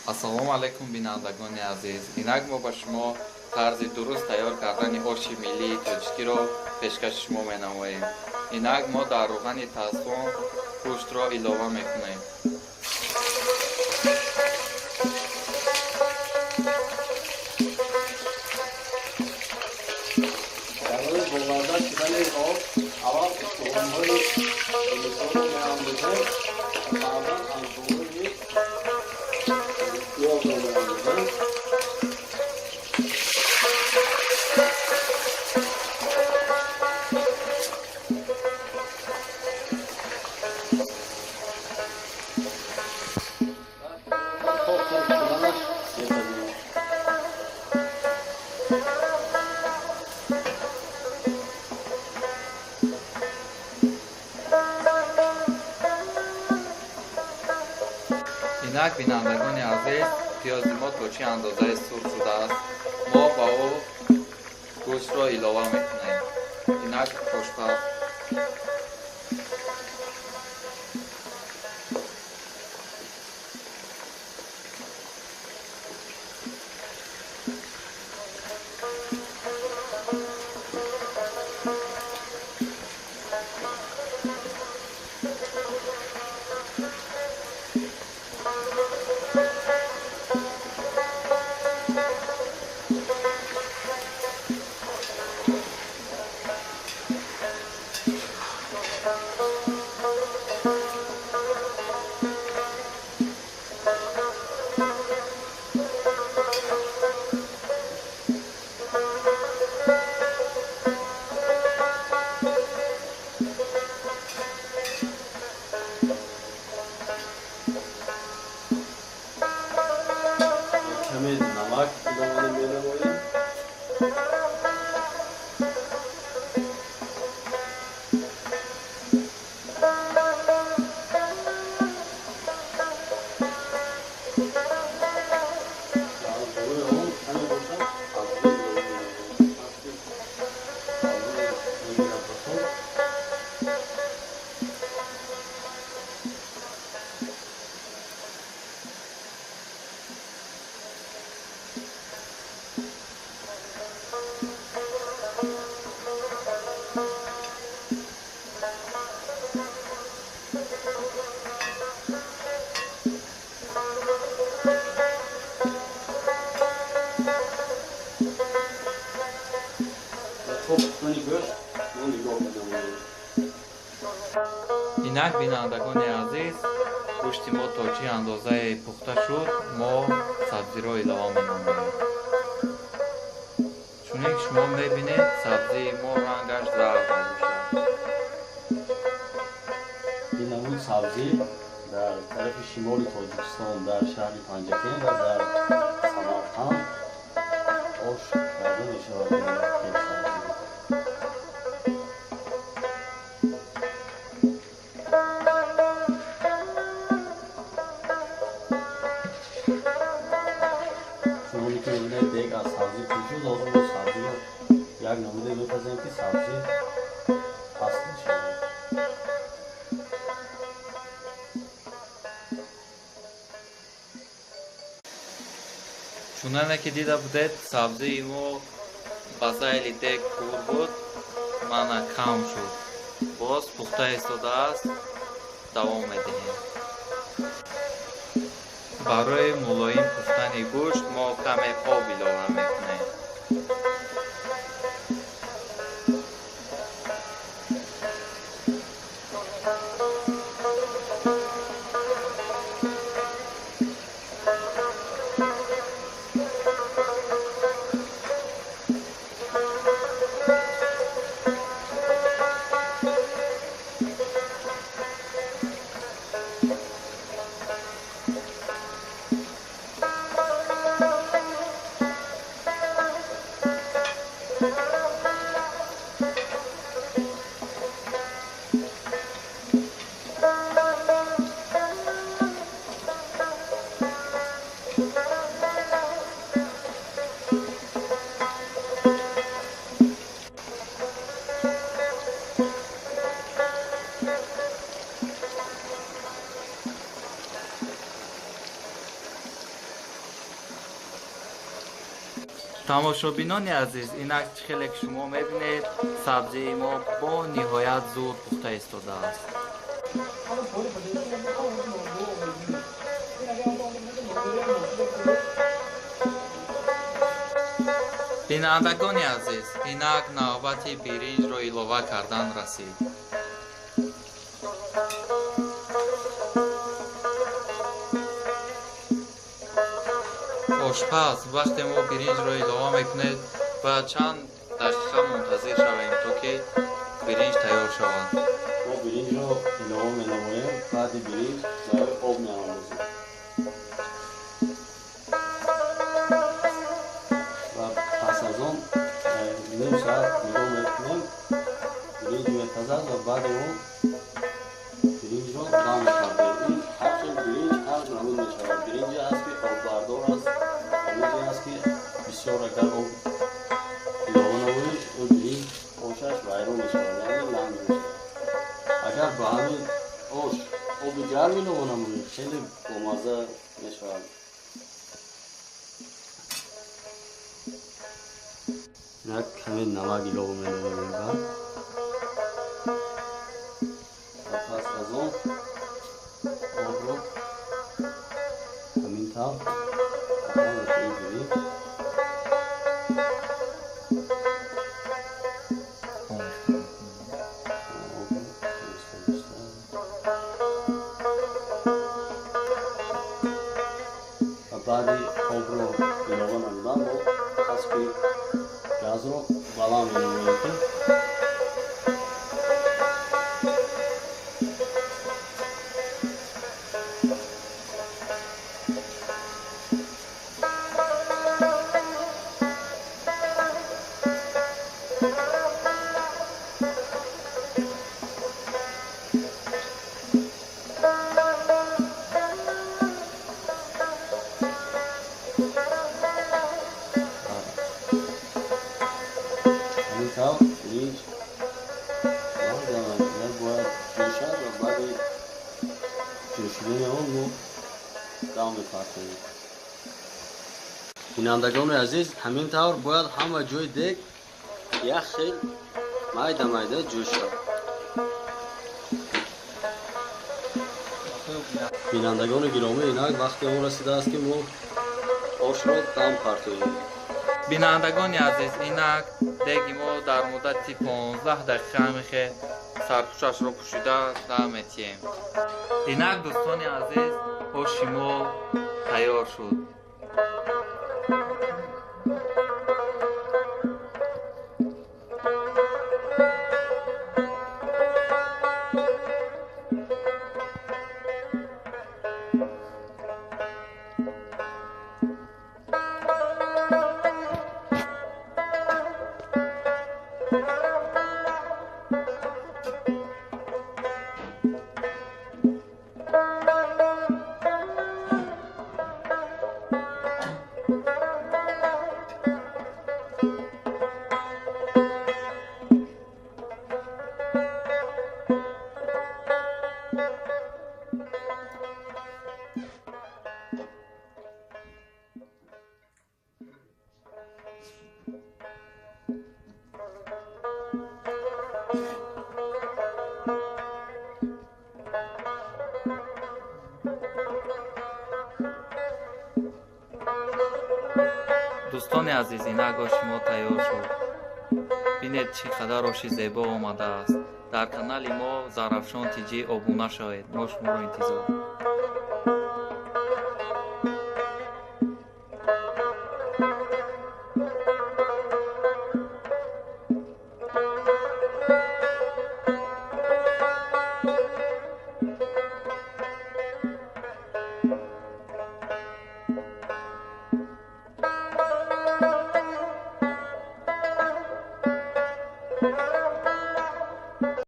Ассалому алайкум, бинандагони азиз. Инак мо ба шумо тарзи дуруст тайёр кардани оши миллии тоҷикиро пешкаши шумо менамоем. Инак мо дар рӯғани тазхон гӯштро илова мекунем. Барои боварда шудани об аввал устухонҳои инсонро меандозем ва баъдан аз болои пиёзро меандозем. То сурх шуданаш мепазем. Инак, бинандагони азиз, пиёзи мо то чӣ андозае сурх шудааст. Мо ба ӯ гӯштро илова мекунем. Инак ошпаз. Каме намак илова менамоем. Ва аз болои он каме бошад сабзӣ илова менамоем. Вақти сабзӣ мегирад ба худ. Ва то пухтани гӯшт мо нигоҳ менамоем. Инак, бинандагони азиз, гӯшти мо то чӣ андозае пухта шуд, мо сабзиро илова менамоем. Чунин ки шумо мебинед, сабзии мо рангаш зард мебошад. Ин намуди сабзӣ дар тарафи шимоли Тоҷикистон, дар шаҳри Панҷакент ва дар Самарқанд ош карда мешавад. Ин сабзӣ. Чуноне ки мебинед, дег аз сабзӣ пур шуд. Ҳозир мо сабзиро як намуде мепазем, ки сабзӣ паст мешавад. Чуноне ки дида будед, сабзии мо ба зайли дег пур буд, мана кам шуд. Боз пухта истодааст, давом медиҳем. Барои мулоим пухтани гӯшт мо каме об илова мекунем. Тамошобинони азиз, инак чӣ хеле ки шумо мебинед, сабзии мо бо ниҳоят зуд пухта истодааст. Бинандагони азиз, инак навбати биринҷро илова кардан расид. Ошпаз, вақте мо биринҷро илова мекунед, бояд чанд дақиқа мунтазир шавем, то ки биринҷ тайёр шавад. Мо биринҷро илова менамоем, баъди биринҷ барои об меандозем. Ва пас аз он ним соат нигоҳ мекунем, биринҷ мепазад ва баъди он биринҷро дам мепардоем. Ин ҳар хел биринҷ ҳар намуд мешавад. Биринҷе ҳаст ки оббардор аст, биринҷе ҳаст ки бисёр агар об илова намоӣ, ӯ биринҷ ошаш вайрон мешавад, яъне ланг мешавад. Агар ба ҳамин ош оби гарм илова намоӣ, хеле бомазза мешавад. Як каме намак илова менамоем ва пас аз он обро ҳамин тавр биринҷ ва баъди обро илова намудан мо паски газро баланд менамоем ки ҳамин тавр биринҷ бояд ҷӯшад ва баъди ҷӯшидани он мо дам мепартоем. Бинандагони азиз, ҳамин тавр бояд ҳама ҷои дег як хел майда майда ҷӯшад. Бинандагони гиромӣ, инак вақти он расидааст ки мо ошро дам партоем. Бинандагони азиз, инак деги мо дар муддати 15 дақиқа ҳамихе сарпӯшашро пӯшида дам метиҳем. Инак дӯстони азиз, оши мо тайёр шуд. Дӯстони азиз, инак оши мо тайёр шуд. Бинед чӣ қадар оши зебо омадааст. Дар канали мо Зарафшон ТЖ обуна шавед. Мо шуморо интизор.